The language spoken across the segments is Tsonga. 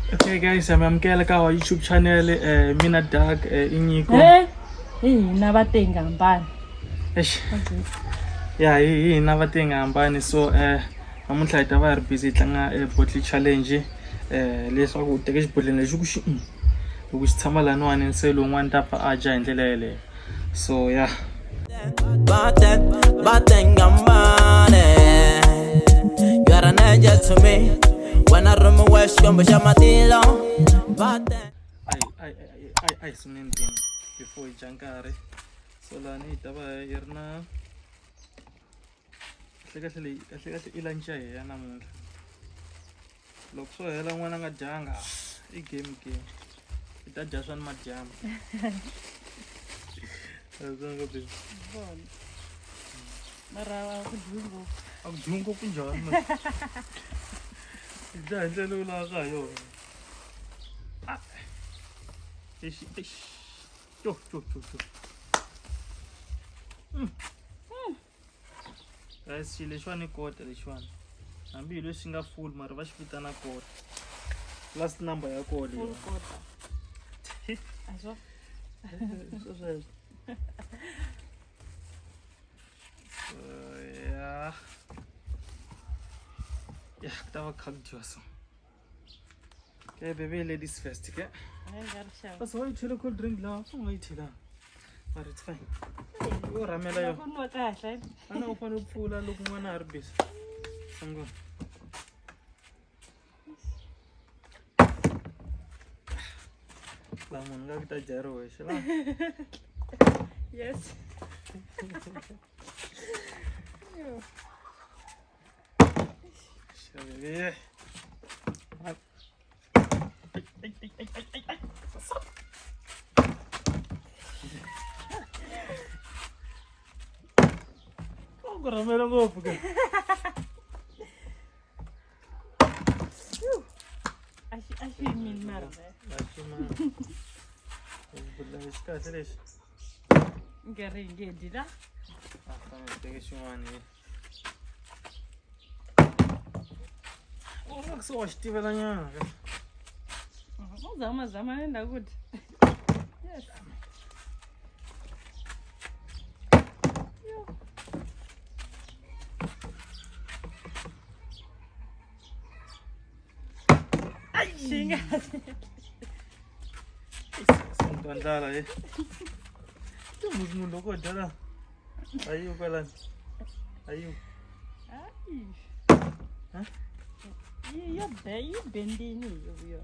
Okay guys, mi amukela ka our YouTube channel mina Dark i Nyiko. Eh, hi hina va tenga hambani. Eish. Ya hi hina va tenga hambani so namuntlha hi ta va hi ri busy hi tlanga bottle challenge leswaku u teka xibodlhela lexi ku xi loko xi tshama laniwani se lowun'wani ta pfa a dya hi ndlela yeleyo. So yeah. You are an angel to me. When I room west, come matilo. Ai ai ai ai sunguleni game before hi dya nkarhi. So lani hi ta va hi ri na kahlekahle leyi kahlekahle i lunch ya hina namuntlha. Loko swo hela n'wana a nga dyanga i game game. I ta dya swa ni madyambu. Mara a ku dyiwi ngopfu. A ku dyiwi ngopfu njhani? I dya hi ndlela leyi u lavaka ha yona. Ah. Exi, exi. Yo, yo, yo, yo. Guys, xilo lexiwani i kota lexiwani. Hambi hi lexi nga full mara va xi vitana kota. Last number ya kona Full kota. A swo. Sweswo. So yeah. Yeah, ku ta va kha ku dyiwa so. Okay, baby, ladies first, okay? Hayi nga ri xava. Kasi wa yi chela cold drink laha, u nga yi chelanga. But it's fine. Yo rhamela yo. Ku nwa kahle. Ana u fanele u pfula loko n'wana a ri busy. Sungula. La munhu nga ku ta dya ri wexe la. Yes. Xave. Ai, ai, ai, ai, ai, ai. U ku rhamela ngopfu ke. A xi a xi yimile mara. A xi ma. Xibodlhela lexi kahle lexi. Nkarhi hi nge dyi la. A fanele hi teke xin'wana hi. U nga ku se wa xi tivela nyana ke. U zama zama ni la ku dya. Yes. Xi nga Twa ndlala he. Ti munhu loko u dya la. Ayiwi kwalani. Ayiwi. Ai. Ha? Yi yo be yi bendini hi yo yo.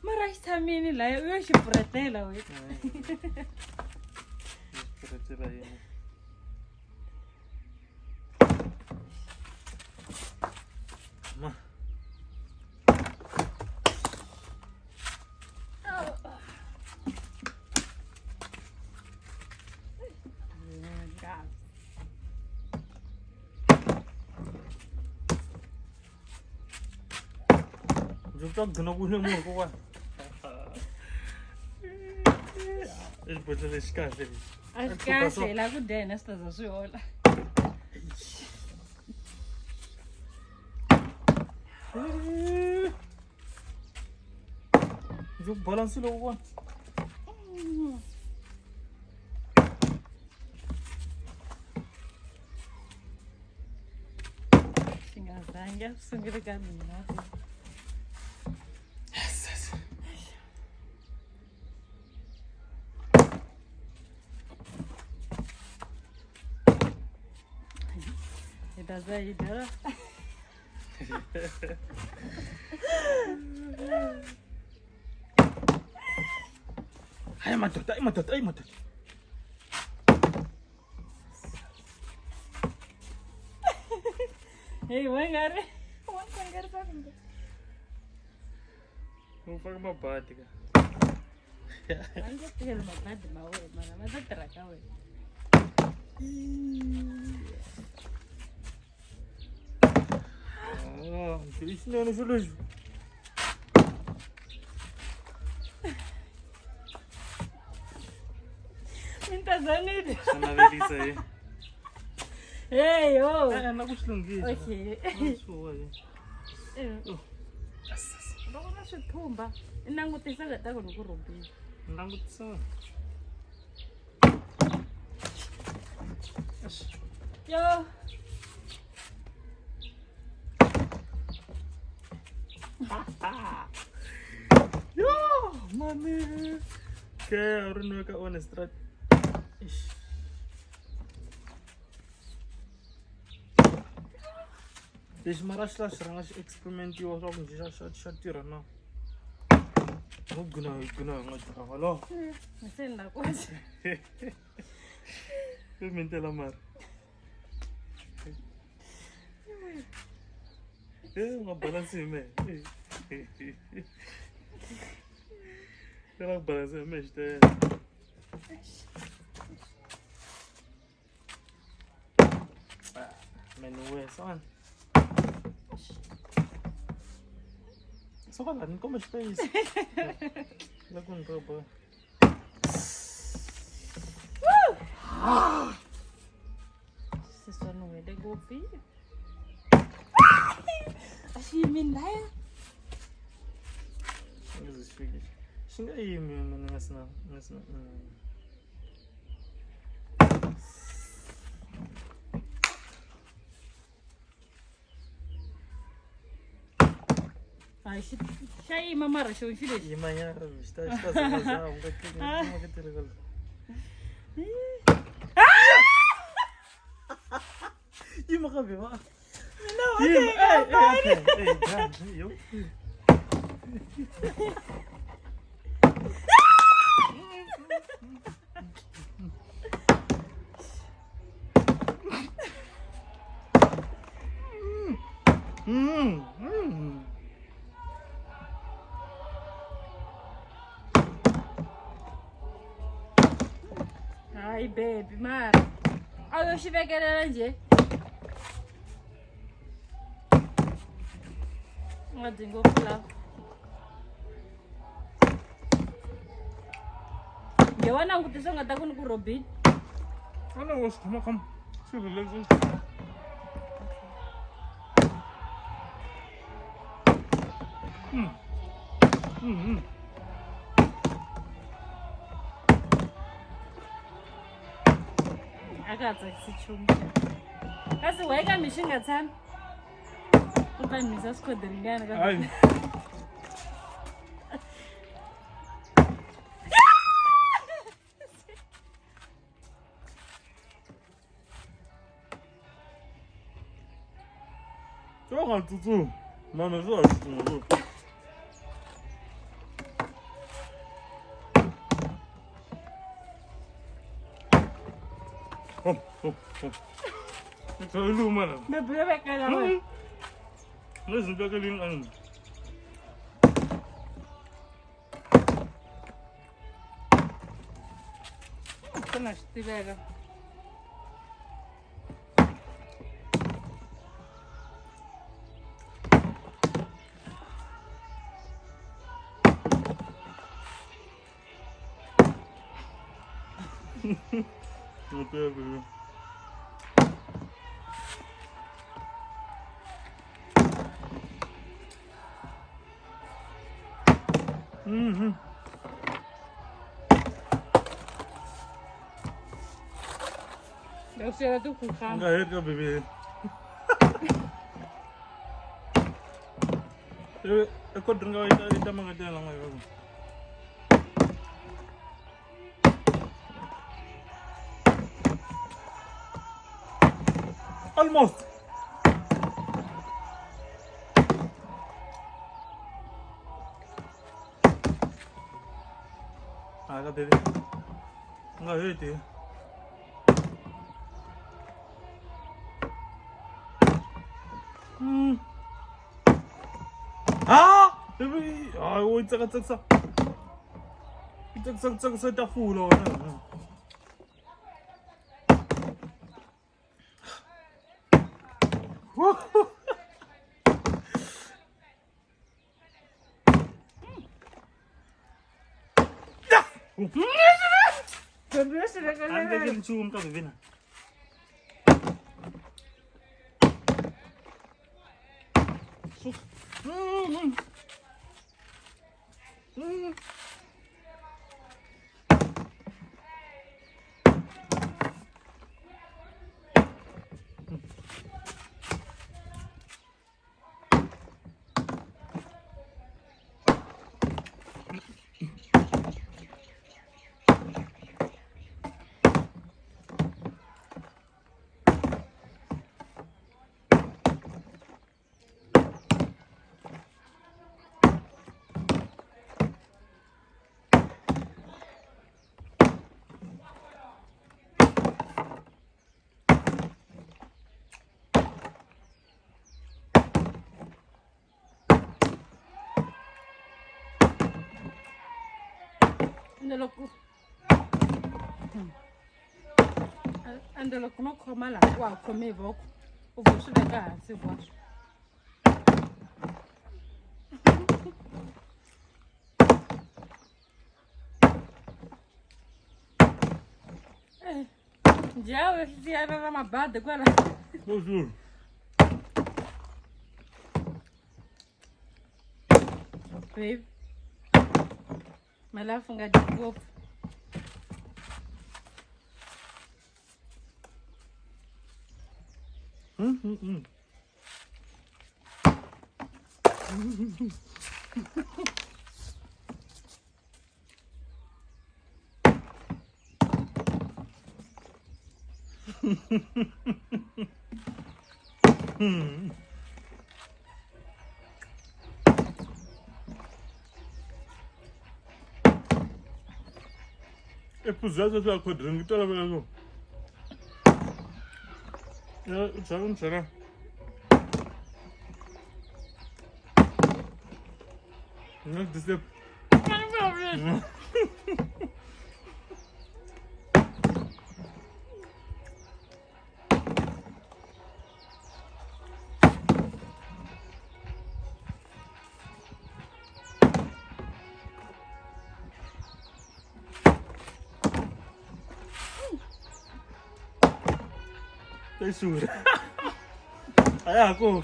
Mara xi tshamini laya u yo xi puretela we. Puretela yini? Ma. Ndzi twa ku gcina ku ne munhu kokwana. I xibodlhela lexi kahle lexi. A xi kahle hi lava ku dya hina swi ta za swi hola. Ndzi ku balansile kokwana. Xi nga zangi a swi sungule ka mina. Yes, yes. Hi ta za hi dya la. Hayi madoda, ayi madoda, ayi madoda. Hey, wa nga ri wa tlangerisa kumbe. U faka mabadi ka. A nge tirhi mabadi ma wena mara ma ta tirha ka wena. Ah, i xinene xilo lexi. Mi ta za ni dya. Swa navelisa he. Hi Hey yo. Eh, na ku swi lunghisa. Okay. Swi Eh. Loko na swithumba, i langutisa nga ta ku ni ku rhobile. Langutisa. Yo. Yo, mami. Ke a ri nweka on strat. Eish. Lexi mara xi la xi rhanga xi experimentiwa swa ku njhe xa tirha na. Ho gcina hi gcina hi nga tirhanga lo. Se ni la ku. Pimentela mara. Eh, u nga balansi hi mehe. Ela ku balansi hi mehe xitele. Mene we, son. Suka la, ni komba xipeyisi. La ku ni roba. Se swa nuhele ngopfu. A xi yimini laya. Xi nga ze xi fike. Xi nga yimi mina ni nga si na ni nga si na. Hayi xi xa yima mara xo xi lexi. Yima nyana xi ta zamazama u nga nga tirhi ka Yima ka beba. Yima. Ey, ey, okay. Ey, ja, yo. Mm. Hayi baby mara. A yo xi vekelela njhe. U nga dyi ngopfu lava. Nge wa langutisa u nga ta ku ni ku rhobile. Ana wo swi khoma khoma. Swi relax. Mm. Mm. A ka ha tsakisi nchumu. Kasi why ka mi xi nga tshami? U ta ni misa swikhoderingana ka Hayi. Swi nga tsutsumi. Mama swi nga tsutsumi. Hop, hop, hop. Ni kha i luma la. Baby yo vekela wena. Lezi vekela ani. Ku na swi tiveka. Okay, baby. Mhm. Loko swi hela ti U nga heti ka baby. Eh, e cold drink yi ta mangatela nga yona. Almost. Ah, ka baby. U nga heti. Mm. Ah! Baby, hayi u yi tsekatseka. Yi tsekatseka tafula wena. Baby yo swi A ni vekelela. vekeli nchumu ka bebina. Suka. Ende loko ende loko no khoma laha wa ha khome hi voko u vho swi veka hansi hinkwaswo. Njhe leswi ra mabadi kwala. Babe. Malafu nga dyi ngopfu. I phuzu ya sweswi ya cold drink yi tolovela so ya u byala ni byela Not disturb. Sei sure. A ya ha ku.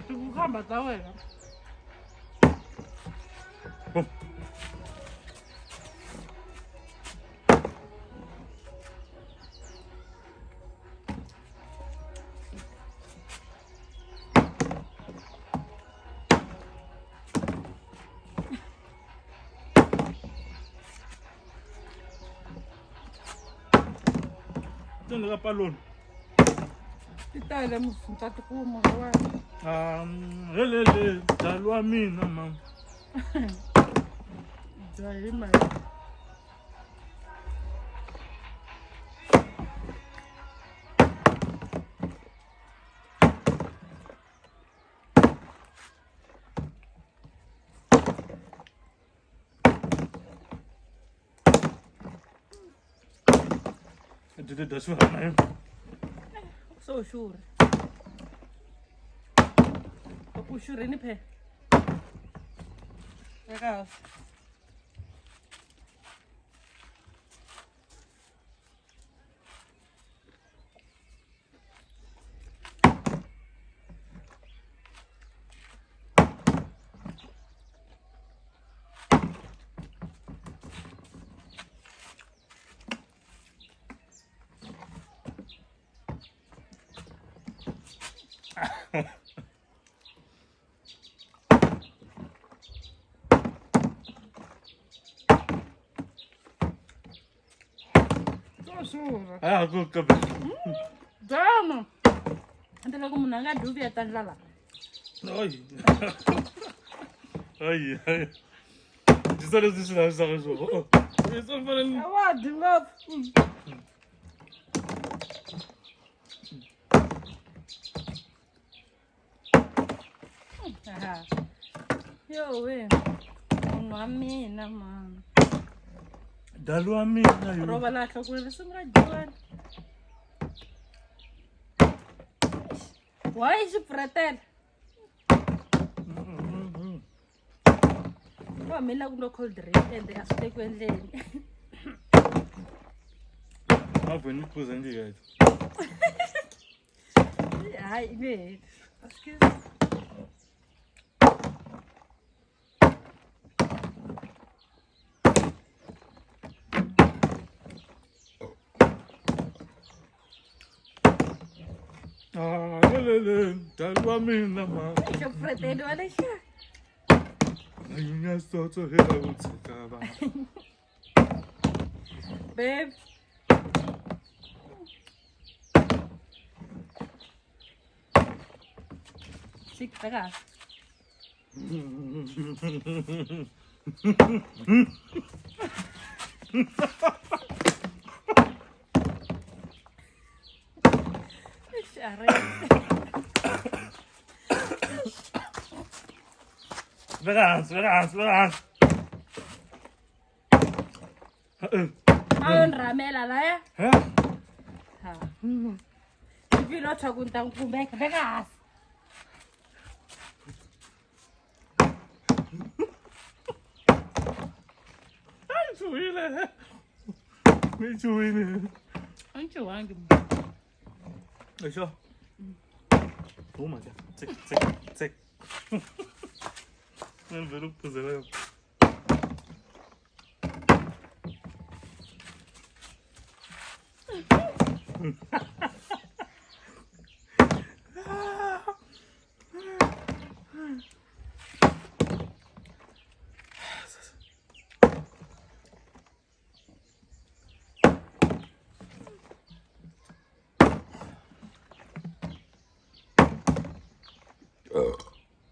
Tikukhamba ta wena. Tona ka paloni. Ti tele musunta tikuma ka wena. Helele byalwa mina mama. Bya hi mali. Dyi dya xurha na So xurha. Loko u xurhini phe. Eka hansi. So xurha. A ya ha ku kambe. Dama. Ende loko munhu a nga dyi u vuya ta ndlala. Ay. Ay, ay. Dyisa leswi swi lavisaka swona. Swi fanele A wa dyi ngopfu. Aha. Yo we. Munhu wa mina mani. Dali wa mina yo. Ro va lahla ku risimu ra dyiwani. Why xi pfuretela? Wa mina ku nwa cold drink ende a swi le ku endleni. Mavhweni phuza nje guys. Hayi i nge heti. Excuse. Ah, lelele, dali wa mina ma. Xo pfureteliwa lexiya. Ayinya sotso hela ku tshika va. Babe. Chik, teka. Eish, aray. Veka hansi, veka hansi, veka hansi. A yo ni rhamela laya. He? Ha. Mpilo tshwa ku ni ta n'wi khumbeka. Veka hansi. Ai, chuwile. Mi chuwile. A ni chuhangi. Exo. Huma ke. Tsek, tsek, tsek. Ngivele ukuphuzela yona.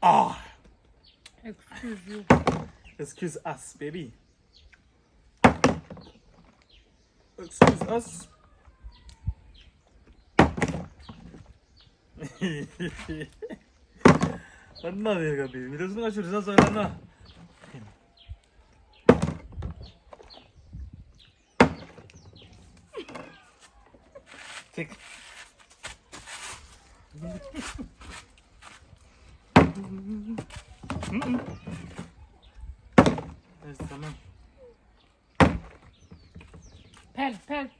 Ah, Excuse you. Excuse us, baby. Excuse us. A ni naveka baby leswi ni nga xurhisa swona na Tik. Yes, tamam. Phela, phela.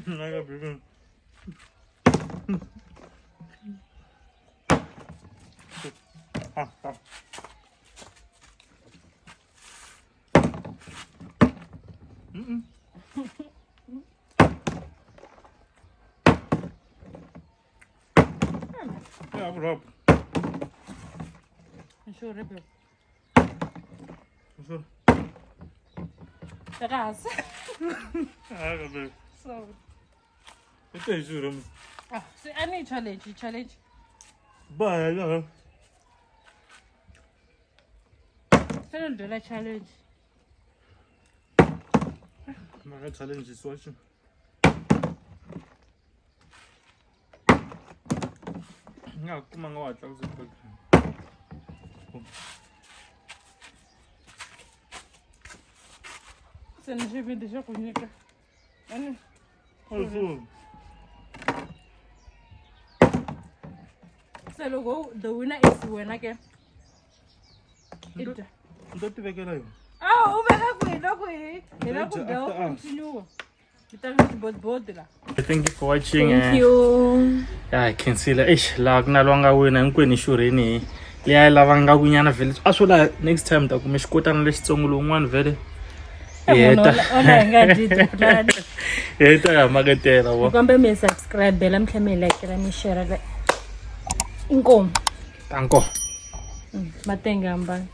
Naka baby. Ah, ah. Mm-mm. Yeah, bro. Ni xurhe babe. Sure. Veka hansi. Ah, baby. Sorry. Ito yi xurhe. Ah, se a ni challenge, challenge. Bye, la. Se ni byela challenge. Maka challenge is watching. Nga kuma nga watla ku se Se ni xivindzi xo ku nyika. A ni Oh, se loko the winner is wena ke. I dya. Ni to tivekela yona. Ah, u veka kwihi loko hi hi la ku Dya dya after us. continue. Hi tlanga tibodibodi la. Thank you for watching. Thank you. Ya hi khensile. Eish, laha ku na lowa nga wina hinkwenu hi xurheni hi leyi a yi lava nga ku nyana vhele. A swo la next time ta kuma xikotana lexitsongo lowun'wana vhele. Hi heta. Ona hi nga dyi tipulani. Hi heta ya maketela wa. Kambe mi subscribe la mi tlhela mi like la mi share la. Inkomu. Tanko. Matenga hambana.